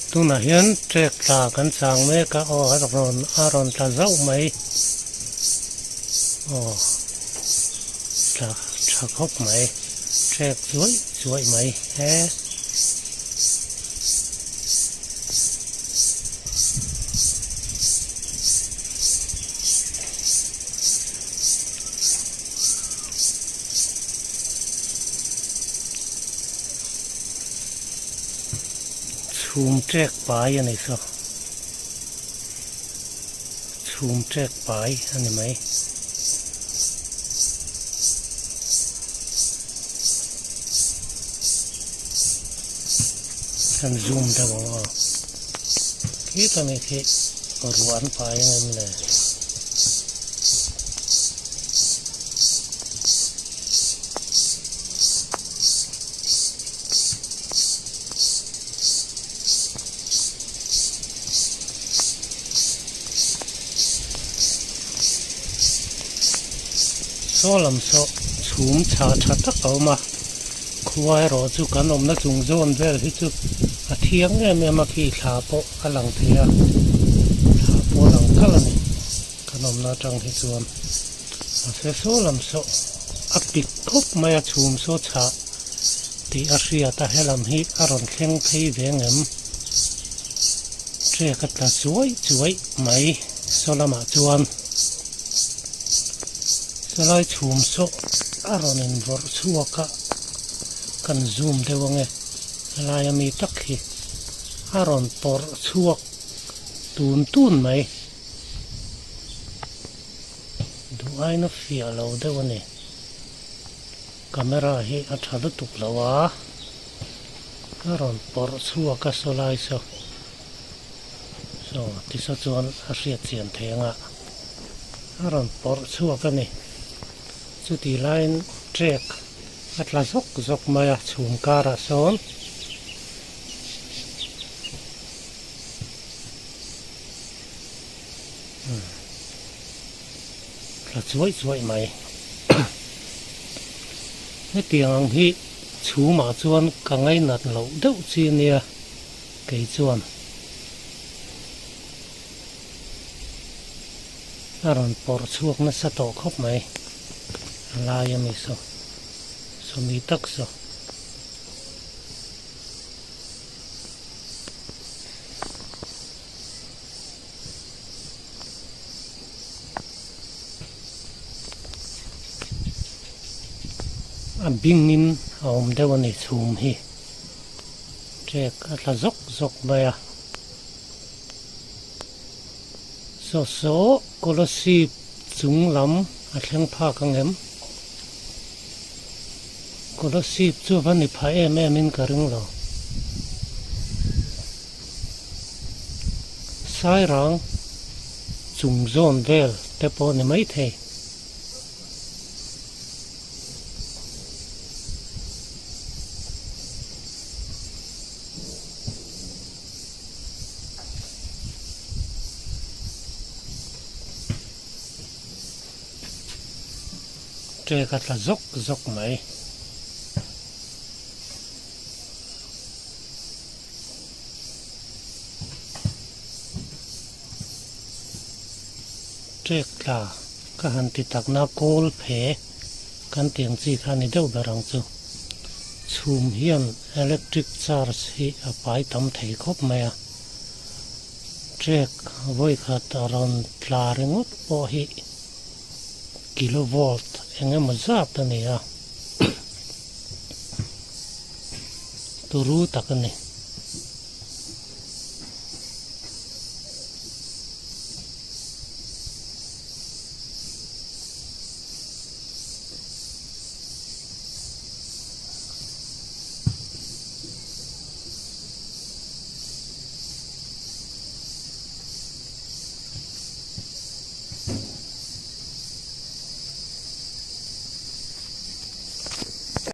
Tunah hian trek tla kan chang mek a aw a rawn a rawn tla zauh mai aw tla tha khawp mai trek chuaih chuaih mai he. Chhum ṭek pai a ni saw chhum ṭek pai a ni mai. Kan zoom deuh ang aw khita mi khi ruah an pai ang em le. Saw lam saw chhum chhah tha tak a awm a khua erawh chu kan awmna chung zawn vel hi chu a thiang em em a khi thla pawh a lang thei a thla pawh a lang kalh a ni kan awmna atang hi chuan mahse saw lam saw a pik khawp mai a chhum saw chhah tih a hriat a helam hi a rawn thleng phei ve ngem trek a tla chuai chuai mai saw lamah chuan sawlai chhum saw a rawn invawrh chhuak a kan zoom deuh ange helai ami tak hi a rawn pawrh chhuak tun tun mai duh aina fiah lo deuh a ni. Camera hi a tha lutuk lo a, a rawn pawrh chhuak a saw lai saw saw ti saw chuan a hriat chian thei ang a, a rawn pawrh chhuak a ni. Chutih laiin trek a tla zawk zawk mai a chhum karah sawn. Tla chuaih chuaih mai. Hetiang ang hi chhumah chuan ka ngainat loh deuh chi a nia kei chuan a rawn pawrh chhuak nasa tawh khawp mai a lai a mi saw sawmi tak saw. A bingin a awm deuh a ni chhum hi trek a tla zawk zawk mai a saw saw kolasib chung lam a thleng phak ang em kolasib chu va ni pha em em in ka ring lo. Sairang chung zawn vel te pawh ni maithei. Trek a tla zawk zawk mai. Trek tla ka han ti takna kawl phe kan tih ang chi kha a ni deuh ber ang chu. Chhum hian electric charge hi a pai tam thei khawp mai a. Trek vawikhat a rawn tla ringawt pawh hi kilovolt eng emaw zat a ni a. Turu tak a ni.